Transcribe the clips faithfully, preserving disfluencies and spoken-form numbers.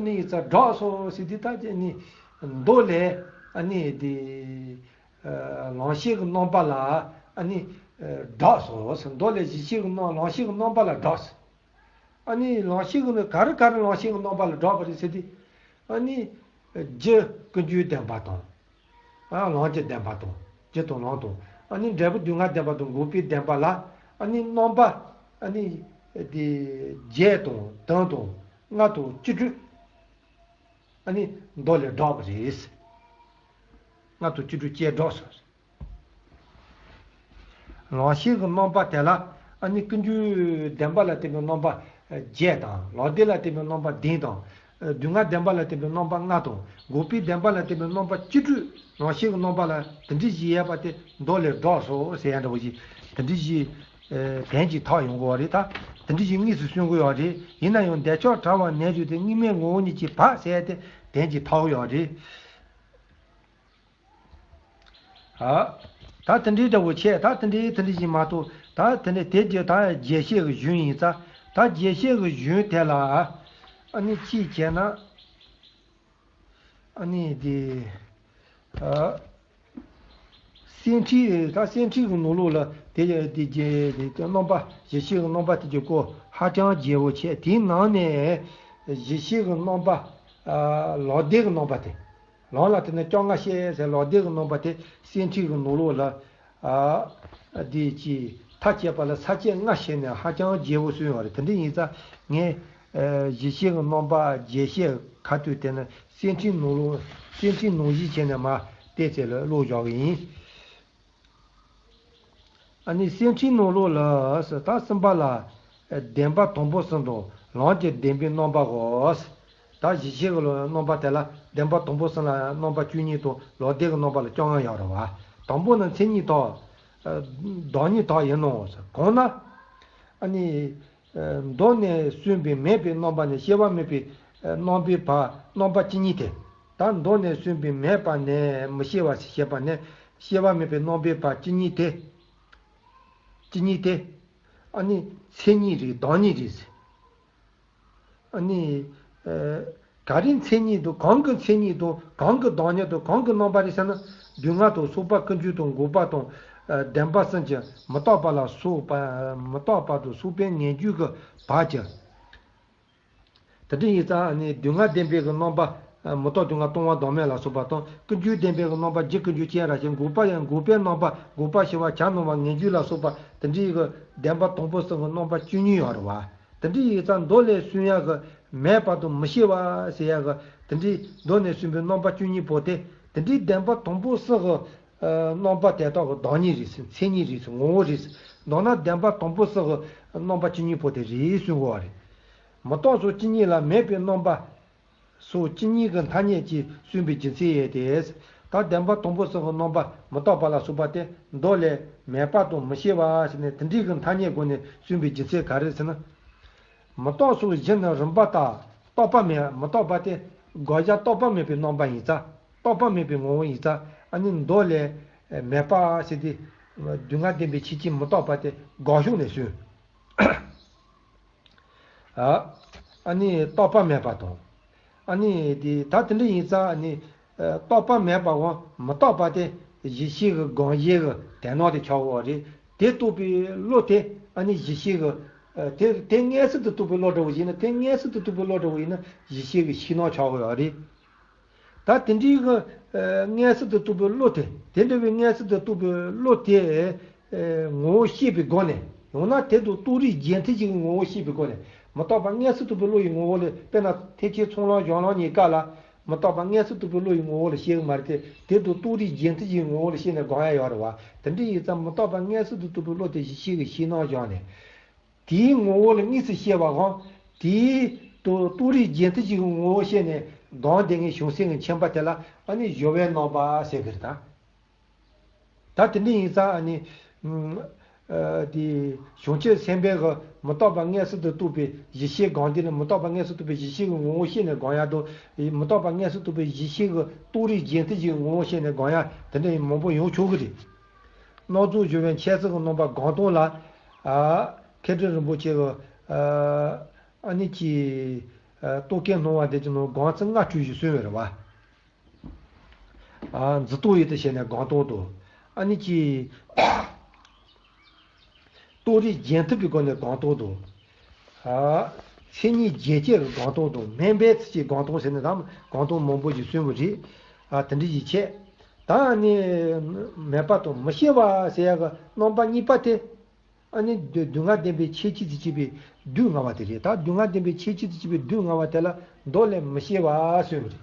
ནི་ཡིན་ཙང་བསྒྲགས་སོ་ཟེར་དུས་ད་ཅི་ནི་མདོ་ལས་ཨ་ནི་དེ་ལམ་ཤེས་ཀྱི་རྣམ་པ་ལ་ཨ་ནི་བསྒྲགས་སོ་ཟེར། མདོ་ལས་གཞི་ཤེས་ཀྱི་རྣམ་ལམ་ཤེས་ཀྱི་རྣམ་པ་ལ་བསྒྲགས་སོ། ཨ་ནི་ལམ་ཤེས་ཀྱི་ནི་ག་རེ་ག་རེ་ལམ་ཤེས་ཀྱི་རྣམ་པ་ལ་བསྒྲགས་པ་རེད་ཟེར་དུས། ཨ་ནི་རྒྱུ་ཀུན་འབྱུང་བདེན་པ་དང་། ཨ་ལམ་གྱི་བདེན་པ་དང་། རྒྱུ་དང་ལམ་དང་། ཨ་ནི་འབྲས་བུ་དུས་ངན་བདེན་པ་དང་འགོག་པའི་བདེན་པ་ལ། ཨ་ནི་རྣམ་པ་ཨ་ནི་དེ་བརྒྱད་དང་བདུན་དང་ལྔ་དང་བཅུ་དྲུག་ཨ་ནི་མདོ་ལས་བསྒྲགས་པ་རེད། ལྔ་དང་བཅུ་དྲུག་བཅས་བསྒྲགས་སོ། ལམ་ཤེས་ཀྱི་རྣམ་པ་དེ་ལ་ཨ་ནི་ཀུན་འབྱུང་བདེན་པ་ལ་བརྟེན་པའི་རྣམ་པ་བརྒྱད་དང་། ལམ་བདེན་ལ་བརྟེན་པའི་རྣམ་པ་བདུན་དང་། སྡུག་བསྔལ་བདེན་པ་ལ་བརྟེན་པའི་རྣམ་པ་ལྔ་དང་། འགོག་པའི་བདེན་པ་ལ་བརྟེན་པའི་རྣམ་པ་བཅུ་དྲུག་ལམ་ཤེས་ཀྱི་རྣམ་པ་ལ་དེ་འདྲ་ཞིག་ཡོད་པ་དེ་མདོ་ལས་བསྒྲགས་སོ་ཟེར་ཡ་འདྲ་བོ་ཞིག་དེ་འདྲ་ཞིག་ཨ་དོན་གྱིས་ཐག་ཡོང་གི་ཡོད་རེད། ད་དེ་འདྲ་ཞིག་དངོས་སུ་གསུང་གི་ཡོད་རེད། ཡིན་ན་ཡང་འདོད་ཆགས་བྲལ་བ་ནས་བྱུང་སྟེ་དངོས་མེད་ངོ་བོ་ཉིད་ཀྱིས་འབག་ཟེར་ཡ་དེ་དོན་གྱིས་ཐག་ཡོད་རེད། ཨ། ད་དེ་འདྲའི་འདྲ་བོ་བྱས། ད་དེ་འདྲའི་དེ་འདྲ་ཞིག་མ་གཏོགས། ད་དེ་འདྲའི་དེ་རྒྱུ་ད་རྒྱས་བཤད་ཀྱི་གཞུང་ཡིན་ཙང་། ད་རྒྱས་བཤད་ཀྱི་གཞུང་དེ་ལ་ཨ་ནི་ཅིག་བྱས་ན། ཨ་ནི་དེ་ཨ་སེམས་ཁྲིད། ད་སེམས་ཁྲིད་ཀྱི་ནང་ལོགས་ལ་དེ་དེ་རྒྱས་དེ་རྣམ་པ་གཞི་ཤེས་ཀྱི་རྣམ་པ་དེ་ཚོའི་སྐོར་ཧ་ཅང་རྒྱས་པོ་བྱས། དེའི་ནང་ནས་གཞི་ཤེས་ཀྱི་རྣམ་པ། ཨ་ལམ་བདེན་གྱི་རྣམ་པ་དེ། ལམ་ལ་བརྟེན་ནས་སྐྱོན་ལྔ་བཤད་ཟེར། ལམ་བདེན་གྱི་རྣམ་པ་དེ་སེམས་ཁྲིད་ཀྱི་ནང་ལོགས་ལ། ཨ་དེ་ཅི་མཐའ་དཔྱད་པ་ལ་ས་བཅད་ལྔ་བཤད་ནས་ཧ་ཅང་རྒྱས་པོ་གསུངས་ཡོད་རེད། དེ་འདྲ་ཡིན་ཙང་ངས་ཨ་གཞི་ཤེས་ཀྱི་རྣམ་པ་རྒྱས་བཤད་ཁ་ཐུག་དེ་ནི་སེམས་ཁྲིད་ནང་ལོགས། སེམས་ཁྲིད་ནང་བཞིན་བྱས་ནས་མར་བལྟས་ཚེ་ལ་ཀློག་བཞག་གི་ཡིན། ཨ་ནི་སེམས་ཁྲིད་ནང་ལོགས་ལ་ཟེར། ད་གསུམ་པ་ལ་བདེན་པ་དང་པོ་གསུམ་དང་ལམ་གྱི་བདེན་པའི་རྣམ་པའོ། ད་གཞི་ཤེས་ཀྱི་རྣམ་པ་དེ་ལ་བདེན་པ་དང་པོ་གསུམ་ལ་རྣམ་པ་བཅུ་གཉིས་དང་ལམ་བདེན་གྱི་རྣམ་པ་ལ་བཅོ་ལྔ་ཡོད་རེད་བ། དང་པོ་ནི་མཚན་ཉིད་དག། བདག་ཉིད་དག་ཡིན་ནོ། གང་ན་ཨ་ནི། མདོ་ནས་གསུངས་པའི་མེད་པའི་རྣམ་པ་ནས་སྐྱེ་བ་མེད་པའི་རྣམ་པའི་བར་རྣམ་པ་བཅུ་གཉིས་ཏེ། ད་མདོ་ནས་གསུངས་པའི་མེད་པ་ནས་མི་སྐྱེ་བ་ཞེས་པ་ནས་སྐྱེ་བ་མེད་པའི་རྣམ་པའི་བར་བཅུ་གཉིས་ཏེ། བཅུ་གཉིས་ཏེ། ཨ་ནི་མཚན་ཉིད་རེད། བདག་ཉིད་རེད། ཨ་ནི། ག་རེ་མཚན་ཉིད་དང་། གང་གི་མཚན་ཉིད་དང་། གང་གི་བདག་ཉིད་དང་། གང་གི་རྣམ་པ་རེད་ཟེར་ན། སྡུག་བསྔལ་དང་། སོགས་པ་ཀུན་འབྱུང་དང་། འགོག་པ་དང་། བདེན་པ་གསུམ་གྱི་མི་རྟག་པ་ལ་སོགས་པ། མི་རྟག་པ་དང་སོགས་པའི་ངེས་འབྱུང་གི་བར་གྱི། དེ་འདྲ་ཡིན་ཙང་ནི་སྡུག་བསྔལ་བདེན་པའི་གི་རྣམ་པ། མི་རྟག་སྡུག་བསྔལ་ལྟུང་བ་བདག་མེད་ལ་སོགས་པ་དང་། ཀུན་འབྱུང་བདེན་པའི་གི་རྣམ་པ། རྒྱུ་ཀུན་འབྱུང་སྐྱེ་ར་ཞེས་འགོག་པ་ཡང་འགོག་པའི་རྣམ་པ། འགོག་པ་ཞི་བ་གྱ་ནོམ་པ། ངེས་འབྱུང་ལ་སོགས་པ་དེ་འདྲའི་གི་བདེན་པ་དང་པོ་གསུམ་གི་རྣམ་པ་བཅུ་གཉིས་ཡོད་རེད་བ། དེ་འདྲ་ཡིན་ཙང་མདོ་ལས་གསུང་ཡག་གི་མེད་པ་དང་མི་སྐྱེ་བ་ཟེར་ཡག་གི་དེ་འདྲའི་མདོ་ནས་གསུངས་པའི་རྣམ་པ་བཅུ་གཉིས་པོ་དེ། དེ་འདྲའི་བདེན་པ་དང་པོ་གསུམ་གི་རྣམ་པ་དེ་དག་གི་བདག་ཉིད་རེད་ཟེར། མཚན་ཉིད་རེད་ཟེར། ངོ་བོ་རེད་ཟེར། མདོར་ན་བདེན་པ་དང་པོ་གསུམ་གི་རྣམ་པ་བཅུ་གཉིས་པོ་དེ་རེད་གསུང་གི་ཡོད་རེད། མི་རྟག་སོགས་བཅུ་གཉིས་ལ་མེད་པའི་རྣམ་པ། སོགས་བཅུ་གཉིས་ཀྱི་ཐ་སྙད་ཀྱིས་གསུངས་པའི་རྒྱུ་མཚན་ཡོད་དེ། ད་བདེན་པ་དང་པོ་གསུམ་གྱི་རྣམ་པ་མི་རྟག་པ་ལ་སོགས་པ་དེ་མདོ་ལས་མེད་པ་དང་མི་སྐྱེ་བ་ཟེར་ནས་དེ་འདྲའི་གི་ཐ་སྙད་བགོས་ནས་གསུངས་པའི་རྒྱུ་མཚན་ག་རེ་ཟེར་ན། མི་རྟག་སོགས་བཞི་ནི་རིམ་པ་ལྟར། རྟག་པ་མེད། མི་རྟག་པ་དེ་དགག་བྱ་རྟག་པ་མེད་པའི་རྣམ་པ་ཡིན་ཙང་། རྟག་པ་མེད་པའི་ངོ་བོ་ཡིན་ཙང་། ཨ་ནི་མདོ་ལས་མེད་པ་ཟེར་དེ། སྡུག་བསྔལ་བདེན་པའི་ཆོས་ཅན་མི་རྟག་པ་དེ་དགག་ཕྱོགས་ནས་གསུངས། ཨ་ནི་རྟག་པ་མེད་པ་དང་། ཨ་ནི་དེ་ད་དེ་འདྲ་ཡིན་ཙང་། ཨ་ནི་རྟག་པ་མེད་པའམ་མི་རྟག་པ་དེ་གཞི་ཤེས་ཀྱི་དགག་བྱའི་གི་དོན་དག་དེ་ཆགས་ཀྱི་ཡོད་རེད། དེ་རྟོགས་པའི་བློ་དེ་ཨ་ནི་གཞི་ཤེས་ཀྱི། དེ་དེ་མངོན་སུམ་དུ་རྟོགས་པའི་བློ་འདྲ་བོ་ཡིན་ན། དེ་མངོན་སུམ་དུ་རྟོགས་པའི་བློ་འདྲ་བོ་ཡིན་ན་གཞི་ཤེས་ཀྱི་ཕྱི་ནང་ཆགས་ཀྱི་ཡོད་རེད། ད་དེ་འདྲའི་གི་མངོན་སུམ་དུ་རྟོགས་པའི་བློ་དེ། དེ་འདྲ་བའི་མངོན་སུམ་དུ་རྟོགས་པའི་བློ་དེ་ངོ་བོ་ཤེས་པའི་སྒོ་ནས། ཡང་ན་དེ་དང་རྟོགས་རིགས་རྗེས་མཐུན་ཅིག་གི་ངོ་བོ་ཤེས་པའི་སྒོ་ནས། མི་རྟག་པ་མངོན་སུམ་རྟོགས་པའི་བློ་ཡི་ངོ་བོ་ལས། དཔེར་ན་ཐེག་ཆེན་ཚོགས་ལམ་གཞུང་ལམ་གཉིས་ཀ་ལ་མི་རྟག་པ་མངོན་སུམ་རྟོགས་པའི་བློ་ཡི་ངོ་བོ་ལ་བཤད་གི་མ་རེད་དེ། དེ་དང་རྟོགས་རིགས་རྗེས་མཐུན་ཅིག་གི་ངོ་བོ་ལ་བཤད་ནས་དགག་ཡ་ཡོད་རེད་བ། དེ་འདྲ་ཡིན་ཙང་མི་རྟག་པ་མངོན་སུམ་དུ་རྟོགས་པའི་བློ་དེ་གཞི་ཤེས་ཀྱི་ཕྱི་ནང་བཞག་ནས། དེའི་ངོ་བོ་ལ་དངོས་སུ་བཤད་པའམ། དེའི་དང་རྟོགས་རིགས་རྗེས་མཐུན་ཅིག་གི་ངོ་བོ་བཤད་ནས་དགག་བསྡད་མཁན་གཞུང་སེམས་ཀྱི་མཁྱེན་པ་དེ་ལ་ཨ་ནི་སྦྱོར་བའི་རྣམ་པ་ཟེར་གི་རེད་ད། ད་དེ་འདྲ་ཡིན་ཙང་ཨ་ནི། ཨ་དེ་བྱང་ཆུབ་སེམས་དཔའི་གི་མི་རྟག་པ་མངོན་སུམ་དུ་རྟོགས་པའི་གཞི་ཤེས་དགག་འདི་ནི། མི་རྟག་པ་མངོན་སུམ་རྟོགས་པའི་གཞི་ཤེས་ཀྱི་ངོ་བོ་བཤད་ནས་དགག་ཡ་དང་། མི་རྟག་པ་མངོན་སུམ་རྟོགས་པའི་གཞི་ཤེས་ཀྱི་རྟོགས་རིགས་རྗེས་མཐུན་ཅིག་གི་ངོ་བོ་བཤད་ནས་དགག་ཡ། དེ་འདྲ་ཡིན་མང་པོ་ཡོང་ཆོག་གི་རེད། སྣང་ཚུལ་སྦྱོར་བའི་འཆད་ཚུལ་གྱི་རྣམ་པ་སྒོམ་སྟངས་ལ། ཨ་མཁས་གྲུབ་རིན་པོ་ཆེ་གི་ཨ་ཨ་ནི་ཀྱི་ རྟོག་གེ་སྣང་བ་དེ་ཀྱི་ནང་སྒོམ་ཚུལ་ལྔ་སྤྲོས་ཞེས་གསུངས་ཡོད་རེད་བ། འཛིན་རྟོག་ཡུལ་དུ་བྱས་ནས་སྒོམ་རྟོག་དང་། ཨ་ནི་ཀྱི། རྟོག་རིགས་རྒྱན་མཐུན་པའི་སྒོ་ནས་སྒོམ་རྟོག་དང་། མཚན་ཉིད་རྒྱན་བཅས་ཀྱི་སྒོམ་རྟོག་དང་། སྨན་པའི་ཚུལ་གྱིས་སྒོམ་རྟོག་ཟེར་ནས་དང་སྒོམ་རྟོག་མང་པོ་ཞིག་གསུངས་པ་རེད། དེ་འདྲ་ཞིག་བྱས། ད་ནི་མེད་པ་དང་མི་སྐྱེ་བ་ཟེར་ཡག་གི་རྣམ་པ་གཉིས་པ་དེ། ཨ་ནི་སྡུག་བསྔལ་བདེན་པའི་ཁྱད་ཆོས་དང་བཅས་པའི་སྡུག་བསྔལ་བ་དེ་རེད། ད་སྡུག་བསྔལ་བདེན་པའི་ཁྱད་ཆོས་དང་བཅས་པའི་སྡུག་བསྔལ་བ་དེ་ལ་མདོ་ལས་མི་སྐྱེ་བ་གསུངས་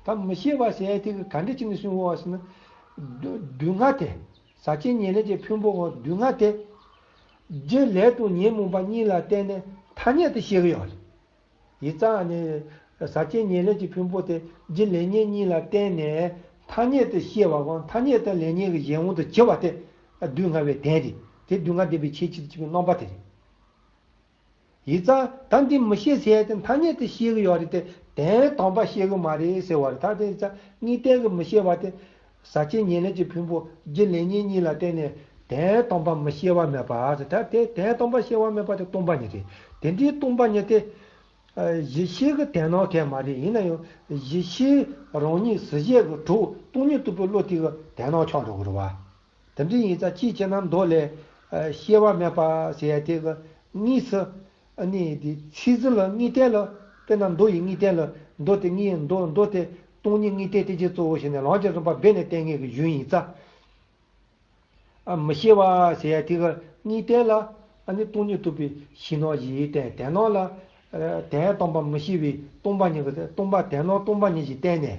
པ་རེད། ད་མི་སྐྱེ་བ་ཟེར་ཡག་དེ་གི་ག་འདྲ་བྱས་ནས་གསུངས་པ་ཟེར་ན། སྡུག་སྡུག་བསྔལ་དེ། ཟག་བཅས་ཉེར་ལེན་གྱི་ཕུང་པོ་གི་སྡུག་བསྔལ་དེ། རྒྱུ་ལས་དང་ཉོན་མོངས་པ་གཉིས་ལ་བརྟེན་ནས་ཐ་སྙད་དུ་སྐྱེ་གི་ཡོད་རེད། ཡིན་ཙང་ནི། ཟག་བཅས་ཉེར་ལེན་གྱི་ཕུང་པོ་དེ་རྒྱུ་ལས་ཉོན་གཉིས་ལ་བརྟེན་ནས་ཐ་སྙད་དུ་སྐྱེ་བ་གང་ཐ་སྙད་དུ་ལས་ཉོན་གྱི་གཞན་དབང་དུ་གྱུར་པ་དེ་སྡུག་བསྔལ་བའི་དོན་རེད། དེ་སྡུག་བསྔལ་བདེན་པའི་ཁྱད་ཆོས་དང་བཅས་པའི་རྣམ་པ་དེ་རེད། ཡིན་ཙང་ད་འདི་མི་སྐྱེ་ཟེར་ཡག་དེ་ཐ་སྙད་དུ་སྐྱེ་གི་ཡོད་རེད་དེ། དོན་དམ་པར་སྐྱེ་གི་མ་རེད་ཟེར་བ་རེད། ད་དེ་ཡིན་ཙང་དངོས་བསྟན་གྱི་མི་སྐྱེ་བ་དེ། ཟག་བཅས་ཉེར་ལེན་གྱི་ཕུང་པོ་རྒྱུ་ལས་ཉོན་གཉིས་ལ་བརྟེན་ནས་དོན་དམ་པར་མི་སྐྱེ་བ་མེད་པ་ཟེར། ད་དེ་དོན་དམ་པར་སྐྱེ་བ་མེད་པ་དེ་སྟོང་པ་ཉིད་རེད། དེ་འདྲའི་སྟོང་པ་ཉིད་དེ། གཞི་ཤེས་ཀྱི་དོན་སྣང་གང་མ་རེད། ཡིན་ན་ཡང་གཞི་ཤེས་རང་ཉིད་གཟུགས་གཞན་གྱི་གྲོགས་སྟོང་ཉིད་རྟོགས་པའི་བློ་དེ་གི་དོན་སྣང་ཆགས་འགྲོ་གི་རེད་བ། དེ་འདྲ་ཡིན་ཙང་གཅིག་བྱས་ན་མདོ་ལས། ཨ། སྐྱེ་བ་མེད་པ་ཟེར་ཡ་དེ་གི་དངོས་སུ། ཨ་ནི་དེ་ཚིག་ཟིན་ལ་དངོས་བསྟན་ལ། དཔེར་ན་མདོ་ཡི་དངོས་བསྟན་ལ་མདོ་དེ་དངོས་མདོ་མདོ་དེ་སྟོང་ཉིད་དངོས་བསྟན་དེ་གྱིས་གཙོ་བོ་བྱས་ནས་ལམ་གྱི་རིམ་པ་སྦས་ནས་བསྟན་ངེས་ཀྱི་གཞུང་ཡིན་ཙང་། ཨ། མི་སྐྱེ་བ་ཟེར་ཡ་དེ་གི་དངོས་བསྟན་ལ། ཨ་ནི་སྟོང་ཉིད་རྟོགས་པའི་ཕྱི་ནང་བཞི་ཡི་བསྟན་དོན་སྣང་ལ། ཨ། དོན་དམ་པར་མི་སྐྱེ་བའི་སྟོང་པ་ཉིད་ཀྱི་སྟོང་པ་དོན་སྣང་སྟོང་པ་ཉིད་ཀྱིས་བསྟན་ནས།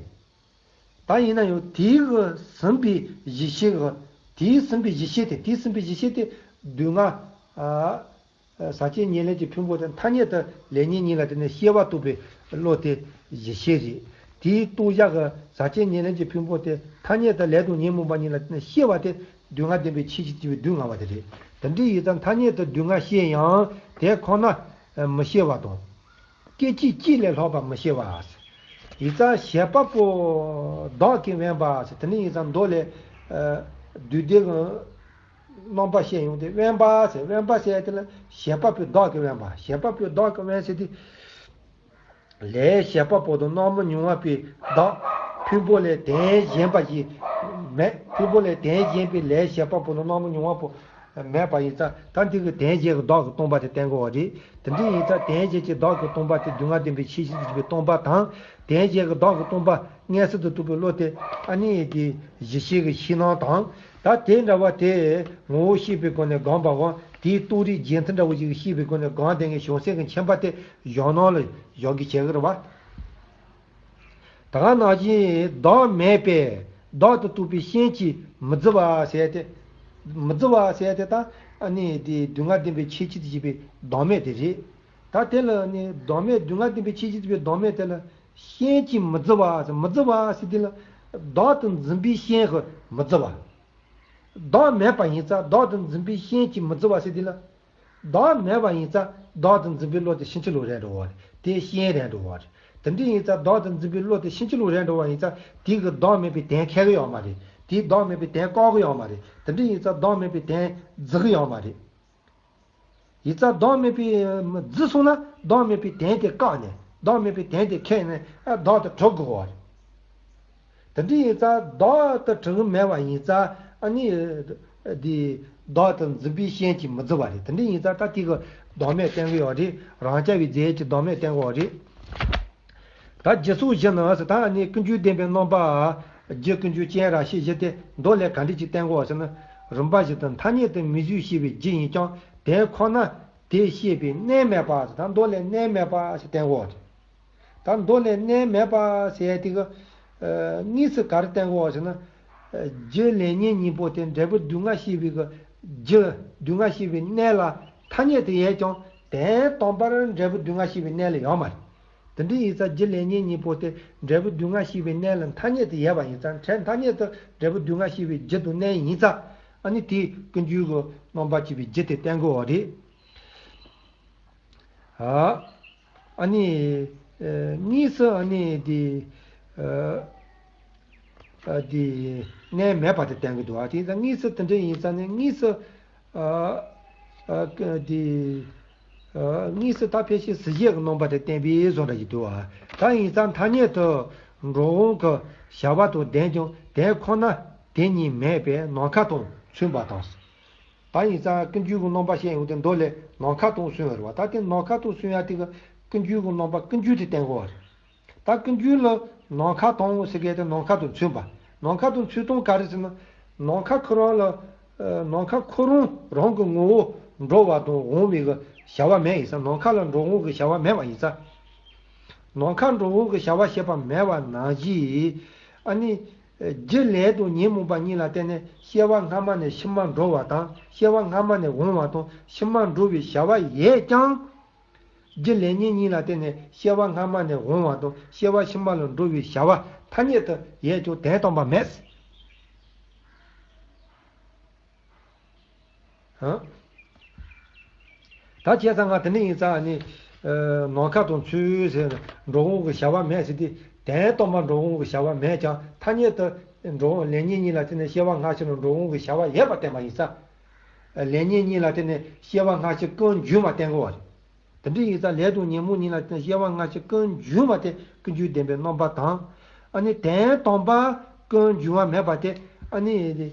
ད་ཡིན་ན་ཡང་དེའི་གི་ཟིན་པའི་གཞི་ཤེས་གི། དེའི་ཟིན་པའི་གཞི་ཤེས་དེ། དེའི་ཟིན་པའི་གཞི་ཤེས་དེ་སྡུག་བསྔལ། ཨ། ཟག་བཅས་ཉེར་ལེན་གྱི་ཕུང་པོ་དེ་ཐ་སྙད་དུ་ལས་ཉོན་གཉིས་ལ་བརྟེན་ནས་སྐྱེ་བ་རྟོགས་པའི་བློ་དེ་གཞི་ཤེས་རེད། དེའི་རྟོགས་བྱ་གི་ཟག་བཅས་ཉེར་ལེན་གྱི་ཕུང་པོ་དེ་ཐ་སྙད་དུ་ལས་དང་ཉོན་མོངས་པ་གཉིས་ལ་བརྟེན་ནས་སྐྱེ་བ་དེ་སྡུག་བསྔལ་བདེན་པའི་ཁྱད་ཆོས་དང་བཅས་པའི་སྡུག་བསྔལ་བ་དེ་རེད། དེ་འདྲ་ཡིན་ཙང་ཐ་སྙད་དུ་སྡུག་བསྔལ་སྐྱེ་ཡང་དེ་ཁོ་ན་མི་སྐྱེ་བ་དང་། སྐད་ཅིག་གཅིག་ལས་ལྷག་པ་མི་སྐྱེ་བ། ཡིན་ཙང་བྱེད་པ་པོ་བདག་གིས་དབེན་པ་ཟེར། དེ་ནི་ཡིན་ཙང་མདོ་ལས། ཨ། བསྡུས་བསྡུས་ཀྱི་རྣམ་པ་བཤད་ཡོང་དུས་དབེན་པ་ཟེར། དབེན་པ་ཟེར་དེ་ལ་བྱེད་པ་པོ་བདག་གིས་དབེན་པ། བྱེད་པ་པོ་བདག་གིས་དབེན་ཟེར་དུས། ལས་བྱེད་པ་པོ་དང་སྣང་མུན་མྱོང་བ་པོའི་བདག་ཕུང་པོ་ལས་དོན་གཞན་པ་ཞིག་མེད། ཕུང་པོ་ལས་དོན་གཞན་པའི་ལས་བྱེད་པ་པོ་དང་སྣང་མུན་མྱོང་བ་པོ་མེད་པ་ཡིན་ཙང་། ད་འདི་གི་དོན་གཞན་གྱི་བདག་གི་སྟོང་པ་དེ་བསྟན་དགོས་པ་རེད། དེ་འདྲ་ཡིན་ཙང་དོན་གཞན་གྱི་བདག་གི་སྟོང་པ་དེ་སྡུག་བསྔལ་བདེན་པའི་ཁྱད་ཆོས་དང་བཅས་པའི་སྟོང་པ་དང་། དོན་གཞན་གྱི་བདག་གི་སྟོང་པ་མངོན་སུམ་དུ་རྟོགས་པའི་བློ་དེ། ཨ་ནི་དེ་གཞི་ཤེས་ཀྱི་ཕྱི་ནང་དང་། ད་དེ་འདྲ་བ་དེ་ངོ་བོ་ཤེས་པའི་སྒོ་ནས་སྒོམ་པའམ། དེའི་རྟོགས་རིགས་རྒྱན་མཐུན་འདྲ་བོ་ཞིག་ཤེས་པའི་སྒོ་ནས་སྒོམ་བསྡད་མཁན་བྱང་སེམས་ཀྱི་མཁྱེན་པ་དེ་གཞན་སྣང་ལ་བཞག་གི་བྱེད་ཀྱི་རེད་བ། ད་ག་ནང་བཞིན་བདག་མེད་པས་བདག་ཏུ་རྟོགས་པའི་ཞེན་གྱིས་མི་བརྫི་བ་ཟེར་ཏེ། མི་བརྫི་བ་ཟེར་ཏེ་ད་ཨ་ནི་དེ་སྡུག་བསྔལ་བདེན་པའི་ཁྱད་ཆོས་དང་བཅས་པའི་བདག་མེད་དེ་རེད། ད་དེ་ལ་ནི་བདག་མེད་སྡུག་བསྔལ་བདེན་པའི་ཁྱད་ཆོས་དང་བཅས་པའི་བདག་མེད་དེ་ལ་ཞེན་གྱིས་མི་བརྫི་བ་ཟེར། མི་བརྫི་བ་ཟེར་དེ་ལ་བདག་ཏུ་འཛིན་པའི་ཞེན་གྱིས་མི་བརྫི་བ། བདག་མེད་པ་ཡིན་ཙང་བདག་ཏུ་འཛིན་པའི་ཞེན་གྱིས་མི་བརྫི་བ་ཟེར་དེ་ལ། བདག་མེད་པ་ཡིན་ཙང་བདག་ཏུ་འཛིན་པའི་བློ་དེ་ཕྱིན་ཅི་ལོག་རེད་འགྲོ་བ་རེད། དེ་ཞེན་རེད་འགྲོ་བ་རེད། དེ་འདྲ་ཡིན་ཙང་བདག་ཏུ་འཛིན་པའི་བློ་དེ་ཕྱིན་ཅི་ལོག་རེད་འགྲོ་བ་ཡིན་ཙང་དེ་གི་བདག་མེད་པའི་དོན་ཁེགས་ཀྱི་ཡོད་མ་རེད། དེ་བདག་མེད་པའི་དོན་བཀག་གི་ཡོད་མ་རེད། དེ་འདྲ་ཡིན་ཙང་བདག་མེད་པའི་དོན་རྫི་གི་ཡོད་མ་རེད། ཡིན་ཙང་བདག་མེད་པའི་རྫི་སོང་ན་བདག་མེད་པའི་དོན་དེ་བཀག་ནས་བདག་མེད་པའི་དོན་དེ་ཁེགས་ནས་ཨ་བདག་དེ་གྲུབ་དགོས་པ་རེད། དེ་འདྲ་ཡིན་ཙང་བདག་དེ་གྲུབ་ཀྱི་མེད་པ་ཡིན་ཙང་ཨ་ནི་དེ་བདག་ཏུ་འཛིན་པའི་ཞེན་གྱིས་མི་བརྫི་བ་རེད། དེ་འདྲ་ཡིན་ཙང་ད་དེ་གི་བདག་མེད་བསྟན་གྱི་ཡོད་རེད། རང་རྐྱ་བའི་རྫས་ཀྱི་བདག་མེད་བསྟན་གྱི་ཡོད་རེད། ད་རྒྱུ་ཚོགས་བཞི་ནི་ཟེར། ད་ནི་ཀུན་འབྱུང་བདེན་པའི་རྣམ་པ། རྒྱུ་ཀུན་འབྱུང་སྤྱན་རབ་ཕྱེ་བཞི་སྟེ་མདོ་ལས་ག་འདྲ་ཅིག་བསྟན་གོ་ཟེར་ན། རིམ་པ་བཞིན་དུ་ཐ་སྙད་དུ་མིང་གཟུགས་ཤེས་པའི་རྒྱུ་ཡིན་ཀྱང་དེ་ཁོ་ན་དེ་ཤེས་པའི་གནས་མེད་པ་ཟེར། ད་མདོ་ལས་གནས་མེད་པ་ཞེས་བསྟན་གོ་ཟེར། ད་མདོ་ལས་གནས་མེད་པ་ཟེར་ཡ་དེ་གི་དངོས་སུ་ག་རེ་བསྟན་གོ་ཟེར་ན། རྒྱུ་ལས་ཉོན་གཉིས་པོ་དེ་འབྲས་བུ་སྡུག་བསྔལ་ཤེས་པའི་གི་རྒྱུ་སྡུག་བསྔལ་ཤེས་པའི་གནས་ལ་ཐ་སྙད་དུ་ཡོད་ཀྱང་དོན་དམ་པར་འབྲས་བུ་སྡུག་བསྔལ་ཤེས་པའི་གནས་ལ་ཡོད་མ་རེད། དེ་འདྲ་ཡིན་ཙང་རྒྱུ་ལས་ཉོན་གཉིས་པོ་དེ་འབྲས་བུ་སྡུག་བསྔལ་ཤེས་པའི་གནས་ལ་ཐ་སྙད་དུ་ཡོད་པ་ཡིན་ཙང་ཐ་སྙད་དུ་འབྲས་བུ་སྡུག་བསྔལ་ཤེས་པའི་རྒྱུ་དང་གནས་ཡིན་ཙང་ཨ་ནི་དེས་ཀུན་འབྱུང་གི་རྣམ་པར་བཅད་པའི་རྒྱུ་དེ་བསྟན་དགོས་པ་རེད། ཨ་ནི་དངོས་སུ་ཨ་ནི་དེ་དེ་གནས་མེད་པ་དེ་བསྟན་གྱི་འདུག་ཨ་དེ་ཡིན་ཙང་དངོས་སུ་དེ་འདྲ་ཡིན་ཙང་ནི་དངོས་སུ་ཨ་ཨ་ཀ་དེ་ དངོས་སུ་ད་ཕལ་ཆེར་གཟི་བརྗིད་ཀྱི་རྣམ་པ་དེ་བསྟན་པའི་བཟོ་འདྲ་ཞིག་འདུག་བ། ད་ཡིན་ཙང་ཐ་སྙད་དུ་འགྲོ་འོང་གི་བྱ་བ་དང་ལྡན་ཀྱང་དེ་ཁོ་ན་དེ་ཉིད་མེད་པས་ནམ་མཁའ་དང་མཚུངས་པ་དང་། ད་ཡིན་ཙང་ཀུན་འབྱུང་གི་རྣམ་པ་བཤད་ཡོང་དུས་མདོ་ལས་ནམ་མཁའ་དང་མཚུངས་པ་རེད་བ། ད་དེ་ནམ་མཁའ་དང་མཚུངས་ཡ་དེ་གི་ཀུན་འབྱུང་གི་རྣམ་པ་ཀུན་འབྱུང་དེ་བསྟན་དགོས་བ་རེད། ད་ཀུན་འབྱུང་ལ་ནམ་མཁའ་དང་ཟེར་མཁན་དེ་ནམ་མཁའ་དང་མཚུངས་པ། ནམ་མཁའ་དང་མཚུངས་སྟངས་ག་རེ་ཟེར་ན། ནམ་མཁའ་ཁོ་རང་ལ། ཨ། ནམ་མཁའ་ཁོ་རང་རང་གི་ངོ་བོ་འགྲོ་བ་དང་འོང་བའི་གི་བྱ་བ་མེད་ཡིན་ཙང་ནམ་མཁའ་ལ་འགྲོ་འོང་གི་བྱ་བ་མེད་པ་ཡིན་ཙང་། ནམ་མཁའ་འགྲོ་འོང་གི་བྱ་བ་བྱེད་པ་མེད་པ་ནང་བཞིན། ཨ་ནི། རྒྱུ་ལས་དང་ཉོན་མོངས་པ་གཉིས་ལ་བརྟེན་ནས་སྐྱེ་བ་སྔ་མ་ནས་ཕྱི་མ་འགྲོ་བ་དང་སྐྱེ་བ་སྔ་མ་ནས་འོང་བ་དང་ཕྱི་མ་འགྲོ་བའི་བྱ་བ་ཡོད་ཀྱང་། རྒྱུ་ལས་ཉོན་གཉིས་ལ་བརྟེན་ནས་སྐྱེ་བ་སྔ་མ་ནས་འོང་བ་དང་སྐྱེ་བ་ཕྱི་མ་ལ་འགྲོ་བའི་བྱ་བ་ཐ་སྙད་དུ་ཡོད་ཀྱང་དོན་དམ་པ་མེད། ཧང་། ད་བྱས་ཙང་ང་དེ་འདྲ་ཡིན་ཙང་ནི། ཨ། ནམ་མཁའ་དང་མཚུངས་ཟེར་ནས་འགྲོ་འོང་གི་བྱ་བ་མེད་ཟེར་དུས་དོན་དམ་པ་འགྲོ་འོང་གི་བྱ་བ་མེད་ཀྱང་ཐ་སྙད་དུ་འགྲོ་འོང་ལས་ཉོན་གཉིས་ལ་བརྟེན་ནས་སྐྱེ་བ་སྔ་ཕྱི་ལ་འགྲོ་འོང་གི་བྱ་བ་ཡོད་པ་བསྟན་པ་ཡིན་ཙང་། ལས་ཉོན་གཉིས་ལ་བརྟེན་ནས་སྐྱེ་བ་སྔ་ཕྱི་ཀུན་འབྱུང་བ་བསྟན་དགོས་པ་རེད། དེ་འདྲ་ཡིན་ཙང་ལས་དང་ཉོན་མོངས་གཉིས་ལ་བརྟེན་ནས་སྐྱེ་བ་སྔ་ཕྱི་ཀུན་འབྱུང་བ་དེ་ཀུན་འབྱུང་བདེན་པའི་རྣམ་པ་དང་། ཨ་ནི་དོན་དམ་པ་ཀུན་འབྱུང་བ་མེད་པ་དེ་ཨ་ནི།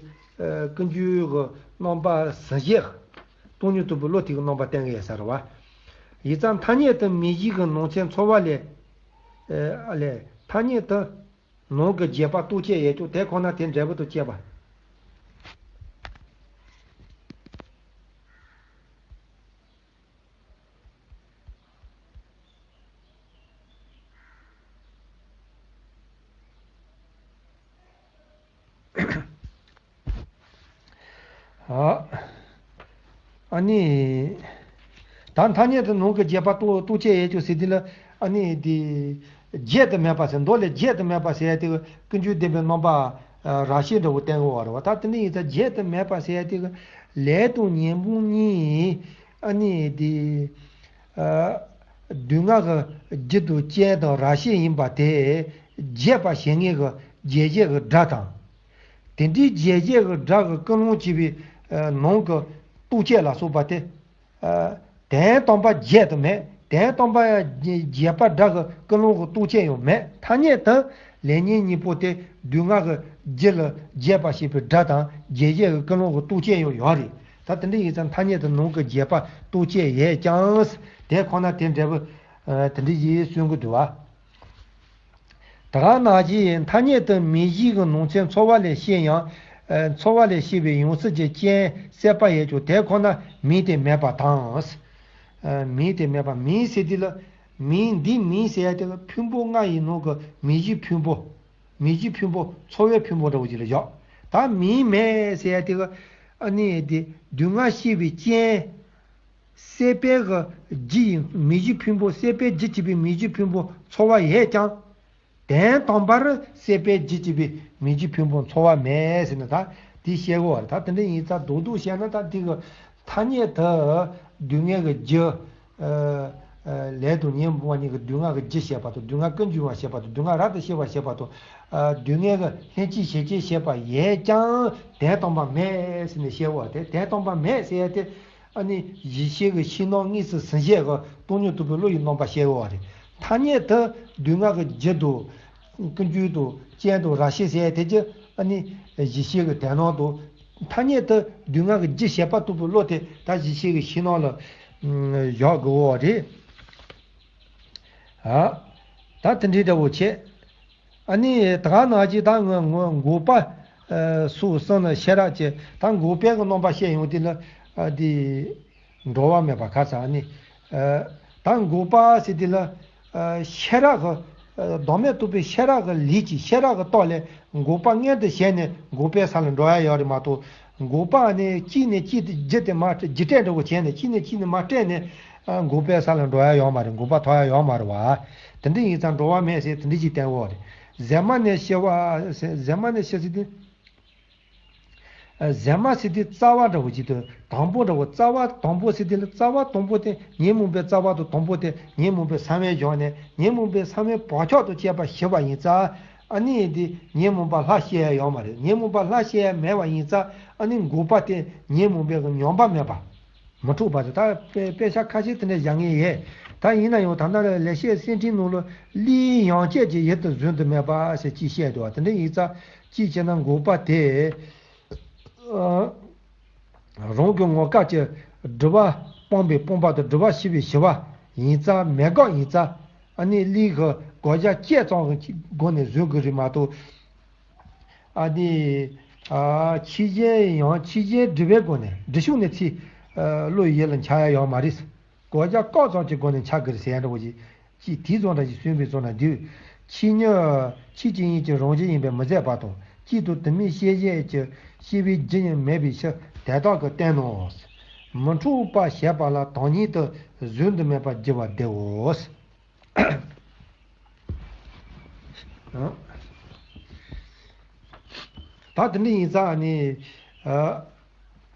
ཨ། ཀུན་འབྱུང་གི་རྣམ་པ་ཟིན་བྱེད། སྟོང་ཉིད་རྟོགས་པའི་བློ་དེ་གི་རྣམ་པ་བསྟན་གྱི་ཡོད་ས་རེད་བ། ཡིན་ཙང་ཐ་སྙད་དུ་མིང་གཞི་གི་ནང་ཚན་ཚོར་བ་ལས། ཨ་ལས་ཐ་སྙད་དུ་ནང་གི་རྗེས་དཔག་རྟོག་བཅས་ཡོད་ཀྱང་དེ་ཁོ་ན་དེ་འབྲས་བུ་དང་བཅས་པ། ཨ། ཨ་ནི། ད་ཐ་སྙད་དུ་ནང་གི་རྗེས་དཔག་རྟོག་རྟོག་བཅས་ཡོད་ཀྱང་ཟེར་དུས་ལ་ཨ་ནི་དེ། བརྗོད་དུ་མེད་པ་ཟེར་མདོ་ལས་བརྗོད་དུ་མེད་པ་ཟེར་ཡ་དེ་ཀུན་འབྱུང་བདེན་པའི་རྣམ་པ། ཨ། རང་བཞིན་འདྲ་བོ་བསྟན་དགོས་པ་རེད་བ། ད་དེ་འདྲ་ཡིན་ཙང་བརྗོད་དུ་མེད་པ་ཟེར་ཡ་དེ་ལས་དང་ཉོན་མོངས་གཉིས། ཨ་ནི་དེ། ཨ། སྡུག་བསྔལ་གྱི་རྒྱུ་དང་རྐྱེན་དང་རང་བཞིན་ཡིན་པ་དེ་བརྗོད་པ་བྱེད་མཁན་གྱི་རྗོད་བྱེད་ཀྱི་སྒྲ་དང་། དེ་འདྲའི་རྗོད་བྱེད་ཀྱི་སྒྲ་གི་ཀུན་སློང་བྱེད་པའི་ནང་གི་རྟོག་བཅས་ལ་སོགས་པ་དེ། ཨ། དོན་དམ་པ་བརྗོད་དུ་མེད། དོན་དམ་པ་རྗེས་དཔག་སྒྲ་གི་ཀུན་སློང་གི་རྟོག་བཅས་ཡང་མེད། ཐ་སྙད་དུ་ལས་ཉོན་གཉིས་པོ་དེ་སྡུག་བསྔལ་གྱི་རྒྱུ་ལ་བརྗོད་པ་བྱེད་པའི་སྒྲ་དང་རྗོད་བྱེད་ཀྱི་ཀུན་སློང་གི་རྟོག་བཅས་ཡང་ཡོད་རེད། ད་དེ་འདྲ་ཡིན་ཙང་ཐ་སྙད་དུ་ནང་གི་རྗེས་དཔག་རྟོག་བཅས་ཡོད་ཀྱང་དེ་ཁོ་ན་དེ་འབྲས་བུ། ཨ། དེ་འདྲ་ཞིག་གསུང་གི་འདུག་བ། ད་ག་ནང་བཞིན་ཐ་སྙད་དུ་མིང་གཞི་གི་ནང་ཚན་ཚོར་བ་ལས་སྐྱེ་ཡང་། ཨ། ཚོར་བ་ལས་སྐྱེ་བའི་ཡང་སྲིད་ཀྱི་རྐྱེན་སྲེད་པ་ཡོད་ཀྱང་དེ་ཁོ་ན་མིང་དེ་མེད་པ་དང་། ཨ། མིང་དེ་མེད་པ། མིང་ཟེར་དུས་ལ། མིང་འདི་མིང་ཟེར་ཡ་དེ་ལ་ཕུང་པོ་ལྔ་ཡི་ནང་གི་མིང་གཞི་ཕུང་པོ། མིང་གཞི་ཕུང་པོ་ཚོར་བའི་ཕུང་པོ་འདྲ་བོ་ཅིག་ལ་བཞག་ད་མིང་མེད་ཟེར་ཡ་དེ་གི་ཨ་ནི་དེ་སྡུག་བསྔལ་སྐྱེ་བའི་རྐྱེན། སྲེད་པའི་གི་རྒྱུ་ཡིན། མིང་གཞི་ཕུང་པོ། སྲེད་པའི་རྒྱུ་བྱེད་པའི་མིང་གཞི་ཕུང་པོ་ཚོར་བ་ཡོད་ཀྱང་། དོན་དམ་པར་སྲེད་པའི་རྒྱུ་བྱེད་པའི་མིང་གཞི་ཕུང་པོ་ཚོར་བ་མེད་ཟེར་ན་ད་དེ་བཤད་དགོས་པ་རེད། ད་དེ་འདྲ་ཡིན་ཙང་རྡོག་རྡོག་བཤད་ན་ད་དེ་གི་ཐ་སྙད་དུ་སྡུག་བསྔལ་གྱི་རྒྱུ། ཨ། ཨ། ལས་དང་ཉོན་མོངས་པ་གཉིས་ཀྱི་སྡུག་བསྔལ་གྱི་རྒྱུ་བཤད་པ་དང་སྡུག་བསྔལ་ཀུན་འབྱུང་བ་བཤད་པ་དང་སྡུག་བསྔལ་རབ་ཏུ་ཞི་བ་བཤད་པ་དང་། ཨ། སྡུག་བསྔལ་གྱི་ལྷན་སྐྱེས་གཞན་སྐྱེས་བཤད་པ་ཡོད་ཀྱང་དོན་དམ་པ་མེད་ཟེར་ནས་བཤད་པ་དེ། དོན་དམ་པ་མེད་ཟེར་ཡ་དེ་ཨ་ནི་གཞི་ཤེས་ཀྱི་ཕྱི་ནང་གཉིས་སུ་ཟིན་བྱེད་ཀྱི་སྟོང་ཉིད་རྟོགས་པའི་བློ་ཡི་རྣམ་པ་བཤད་པ་རེད། ཐ་སྙད་དུ་སྡུག་བསྔལ་གྱི་རྒྱུ་དང་། ཀུན་འབྱུང་དང་རྐྱེན་དང་རང་བཞིན་ཟེར་ཡ་དེ་གྱི་ཨ་ནི་གཞི་ཤེས་ཀྱི་དོན་སྣང་དང་། ཐ་སྙད་དུ་སྡུག་བསྔལ་གྱི་རྒྱུ་བྱེད་པ་རྟོགས་པའི་བློ་དེ་ད་གཞི་ཤེས་ཀྱི་ཕྱི་ནང་ལ་བཞག་དགོས་པ་རེད། ཨ། ད་དེ་འདྲའི་འདྲ་བོ་བྱས། ཨ་ནི་ད་ག་ནང་བཞིན་ད་ངོ་ངོ་འགོག་པ། ཨ། སོགས་གསུམ་ནི་ཤེས་རབ་ཀྱི། ད་འགོག་པའི་གི་རྣམ་པ་བཤད་ཡོང་དུས་ལ། ཨ། དེ། འགྲོ་བ་མེད་པ་ག་ས་ནི། ཨ། ད་འགོག་པ་ཟེར་དུས་ལ། ཨ། ཤེས་རབ་ཀྱི། ཨ། བདག་མེད་རྟོགས་པའི་ཤེས་རབ་ཀྱི་ལུགས་ཀྱིས་ཤེས་རབ་ཀྱི་སྟོབས་ལས་འགོག་པ་མངོན་དུ་བྱས་ནས་འགོག་པའི་ས་ལ་འགྲོ་ཡ་ཡོད་རེད་མ་གཏོགས། འགོག་པ་ནི་གཅིག་ནས་གཅིག་ཏུ་བརྒྱུད་དེ་མར་བརྒྱུད་སྤྲོད་འདྲ་བོ་བྱས་ནས་གཅིག་ནས་གཅིག་ནས་མར་སྤྲད་ནས། ཨ། འགོག་པའི་ས་ལ་འགྲོ་ཡ་ཡོད་མ་རེད། འགོག་པ་ཐོབ་ཡ་ཡོད་མ་རེད་བ། དེ་འདྲ་ཡིན་ཙང་འགྲོ་བ་མེད་ཟེར་དེ་འདྲ་ཞིག་བསྟན་ཡོད་རེད། གཟེགས་མ་ནས་ཤི་བ། གཟེགས་མ་ནས་ཤི་ཟེར་དུས། ཨ། གཟེགས་མ་ཟེར་དུས་རྩ་བ་འདྲ་བོ་ཅིག་ཏུ་དང་པོ་འདྲ་བོ། རྩ་བ་དང་པོ་ཟེར་དུས་ལ་རྩ་བ་དང་པོ་དེ་ཉོན་མོངས་པའི་རྩ་བ་དང་དང་པོ་དེ་ཉོན་མོངས་པའི་ས་བོན་བཞག་ནས་ཉོན་མོངས་པའི་ས་བོན་བག་ཆགས་དང་བཅས་པ་ཞི་བ་ཡིན་ཙང་། ཨ་ནི་འདི་ཉོན་མོངས་པ་སླར་སྐྱེ་ཡ་ཡོད་མ་རེད། ཉོན་མོངས་པ་སླར་སྐྱེ་ཡ་མེད་པ་ཡིན་ཙང་ཨ་ནི་འགོག་པ་དེ་ཉོན་མོངས་པའི་གི་མྱོང་བ་མེད་པ། མི་འཁྲུགས་པ་དེ་ད་དཔེ་དཔེ་ཆ་ཁ་ཤས་དེ་འདྲ་བཞག་མཁན་ཡོད། ད་ཡིན་ན་ཡང་ད་ལྟ་ལེགས་བཤད་གསེར་ཕྲེང་ནང་ལ་ལྷའི་ཡང་བསྐྱེད་ཀྱི་ཡུལ་དུ་བཟོད་དུ་མེད་པ་ཞེས་ཅིག་བཤད་འདུག་དེ་འདྲ་ཡིན་ཙང་ཅིག་བྱས་ན་འགོག་པ་དེ། ཨ། རང་གི་ངོ་སྐལ་གྱི་སྒྲིབ་པ་སྤངས་པའི་སྤངས་པ་དང་སྒྲིབ་པ་ཞི་བའི་ཞི་བ་ཡིན་ཙང་མེད་དགག་ཡིན་ཙང་ཨ་ནི་ལྷའི་གི་དགག་བྱ་བཅས་ཙམ་གྱི་སྒོ་ནས་བཟོད་དགོས་རེད་མ་གཏོགས། ཨ་ནི། ཨ། ཆོས་ཅན་ཡང་ཆོས་ཅན་སྒྲིབ་པའི་སྒོ་ནས་སྒྲིབ་ཤུགས་ནས་ཚིག་ཨ། བློ་ཡི་ཡུལ་ལ་འཆར་ཡ་ཡོད་མ་རེད། དགག་བྱ་བཀག་ཙམ་གྱི་སྒོ་ནས་འཆར་དགོས་རེད་ཟེར་ཡ་འདྲ་བོ་ཞིག་ཅིག་དེའི་རྩོམ་འདྲ་ཞིག་གསུངས་པའི་རྩོམ་ན་འདུག་ཆོས་ཉིད་ཆོས་ཀྱི་དབྱིངས་ཀྱི་རང་བཞིན་ཡིན་པས་མི་ཟད་པ་དང་གཅིག་ཏུ་དུ་མའི་ཤེས་བྱའི་ཕྱིར་ཤེས་པའི་རྒྱུ་ཉིད་མེད་པའི་ཕྱིར་དེ་དག་གི་སྟེང་ནས། མི་འཁྲུགས་པ་ཞེས་པ་ལ་དོན་ཉིད་དུ་བཟོད་དུ་མེད་པར་བགྱི་བ་བདེའོ། ད་དེ་འདྲ་ཡིན་ཙང་ནི། ཨ།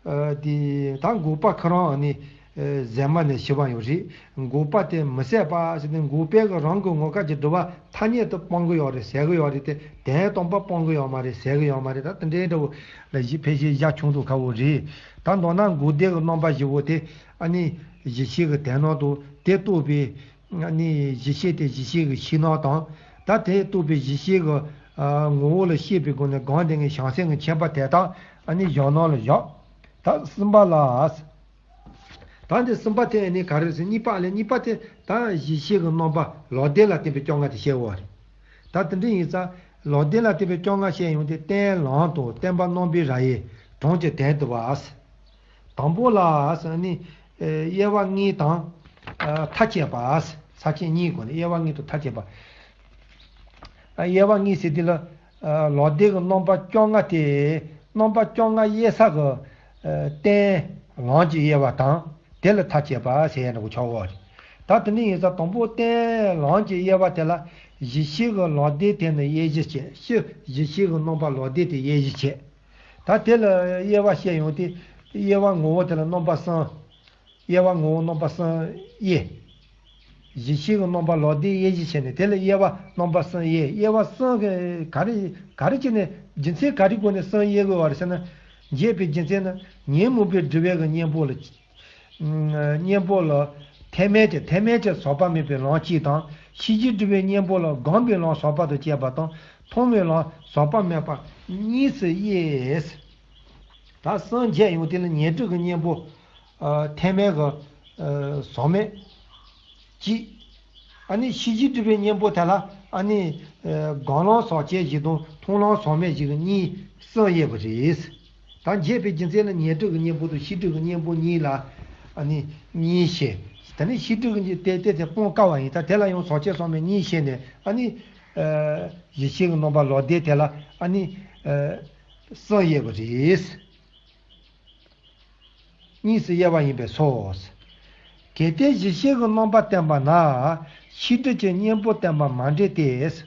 ཨ། དེ་ད་འགོག་པ་ཁོ་རང་ནི། ཨ། ཟད་མ་ནས་ཞི་བ་ཡོད་རེད། འགོག་པ་དེ་མི་ཟད་པ་ཟེར་ནས་འགོག་པའི་གི་རང་གི་ངོ་སྐལ་གྱི་སྒྲིབ་པ་ཐ་སྙད་དུ་སྤང་གི་ཡོད་རེད་ཟད་གི་ཡོད་རེད་དེ་དོན་དམ་པ་སྤང་གི་ཡོད་མ་རེད་ཟད་གི་ཡོད་མ་རེད། ད་དེ་འདྲའི་འདྲ་བོ་ལ་གཞི་ཕལ་ཆེར་བཞག་ཆུང་དུ་ཁ་བོ་རེད། ད་མདོར་ན་འགོག་བདེན་གྱི་རྣམ་པ་བཞི་བོ་དེ་ཨ་ནི་གཞི་ཤེས་ཀྱི་དོན་སྣང་དང་དེ་རྟོགས་པའི། ནི་གཞི་ཤེས་དེ་གཞི་ཤེས་ཀྱི་ཕྱི་ནང་དང་། ད་དེ་རྟོགས་པའི་གཞི་ཤེས་ཀྱི་ངོ་བོ་ལ་ཤེས་པའི་སྒོ་ནས་གང་དེ་ངའི་བྱང་སེམས་ཀྱི་མཁྱེན་པ་དེ་དག་ཨ་ནི་གཞན་སྣང་ལ་བཞག་ད་གསུམ་པ་ལ། ད་འདི་གསུམ་པ་དེ་ནི་ག་རེ་ཟེར་གཉིས་པ་ལས་གཉིས་པ་དེ་ད་གཞི་ཤེས་ཀྱི་རྣམ་པ་ལོག་ལྟ་ལ་བརྟེན་པའི་སྐྱོ་ང་དེ་བཤད་འོ་རེད། ད་དེ་འདྲ་ཡིན་ཙང་ལོག་ལྟ་ལ་བརྟེན་པའི་སྐྱོ་ང་བཤད་ཡོང་དུས་བརྟེན་ལམ་དང་བརྟེན་པ་རྣམ་པའི་ར་ཡི་གྲངས་ཀྱི་དོན་དུ་བ། དང་པོ་ལ་ནི་དབྱེ་བ་གཉིས་དང་། མཐའ་དཔྱད་པ། ས་བཅད་གཉིས་སྒོ་ནས་དབྱེ་བ་གཉིས་དང་མཐའ་དཔྱད་པ། དབྱེ་བ་གཉིས་ཟེར་དུས་ལ། ལོག་ལྟའི་གི་རྣམ་པ་བཅོ་ལྔ་སྟེ། རྣམ་པ་བཅོ་ལྔ་དབྱེ་ས་གི། རྟེན་ལམ་གྱི་དབྱེ་བ་དང་དེ་ལ་མཐའ་དཔྱད་པ་ཟེར་ཡ་འདྲ་བོ་ཆགས་ཡོད་རེད། ད་དེ་འདྲ་ཡིན་ཙང་དང་པོ་རྟེན་ལམ་གྱི་དབྱེ་བ་དེ་ལ་གཞི་ཤེས་ཀྱི་ལོག་ལྟའི་དེ་ནི་དབྱེ་གཞི་བྱས། ཕྱི་གཞི་ཤེས་ཀྱི་རྣམ་པ་ལོག་ལྟའི་དེ་དབྱེ་གཞི་བྱས། ད་དེ་ལ་དབྱེ་བ་བཤད་ཡོང་དུས་དབྱེ་བ་ངོ་བོ་དེ་ལ་རྣམ་པ་གསུམ། དབྱེ་བ་ངོ་བོ་རྣམ་པ་གསུམ་དབྱེ། གཞི་ཤེས་ཀྱི་རྣམ་པ་ལོག་ལྟའི་དབྱེ་གཞི་བྱས་ནས་དེ་ལ་དབྱེ་བ་རྣམ་པ་གསུམ་དབྱེ། དབྱེ་བ་གསུམ་གྱི་ག་རེ་ག་རེ་བྱས་ནས་རྒྱུ་མཚན་ག་རེའི་སྒོ་ནས་གསུམ་དབྱེ་དགོས་པ་རེད་ཟེར་ན། འབྱེད་པའི་རྒྱུ་མཚན་ནི་ཉོན་མོངས་པའི་སྒྲིབ་པའི་གི་གཉེན་པོ་ལ། གཉེན་པོ་ལ་ཐ་མལ་གྱི་ཐ་མལ་གྱི་ཟག་པ་མེད་པའི་ལམ་གཅིག་དང་ཤེས་བྱའི་སྒྲིབ་པའི་གཉེན་པོ་ལ་སྒོམ་པའི་ལམ་ཟག་པ་དང་བཅས་པ་དང་མཐོང་བའི་ལམ་ཟག་པ་མེད་པ་གཉིས་སུ་དབྱེ། ད་གསུམ་འབྱེད་ཡོང་དེ་ལ་ཉོན་སྒྲིབ་ཀྱི་གཉེན་པོ། ཨ། ཐ་མལ་གྱི། ཨ། ཟག་མེད། གཅིག་ཨ་ནི་ཤེས་བྱའི་སྒྲིབ་པའི་གཉེན་པོ་དེ་ལ་ཨ་ནི། ཨ། སྒོམ་ལམ་ཟག་བཅས་བཞི་དང་མཐོང་ལམ་ཟག་མེད་བཞི་གི་གཉིས་གསུམ་དབྱེ་བ་རེད། ད་འབྱེད་པའི་རྒྱུ་མཚན་ལ་ཉོན་སྒྲིབ་ཀྱི་གཉེན་པོ་དང་ཤེས་སྒྲིབ་ཀྱི་གཉེན་པོ་གཉིས་ལ། ཨ་ནི་གཉིས་བཤད། ད་ནི་ཤེས་སྒྲིབ་ཀྱི་གཉིས་དེ་དེ་དེ་སྤོང་དཀའ་བ་ཡིན། ད་དེ་ལ་ཡང་ཟག་བཅས་ཟག་མེད་གཉིས་བཤད་ནས་ཨ་ནི། ཨ། གཞི་ཤེས་ཀྱི་རྣམ་པ་ལོག་ལྟའི་དེ་ལ་ཨ་ནི། ཨ། གསུམ་དབྱེ་བ་རེད། གཉིས་སུ་དབྱེ་བ་ཡིན་པས་སོ། གལ་ཏེ་གཞི་ཤེས་ཀྱི་རྣམ་པ་བསྟན་པ་ན་ཤེས་སྒྲིབ་ཀྱི་གཉེན་པོ་བསྟན་པ་མ་འགྲིག་སྟེ།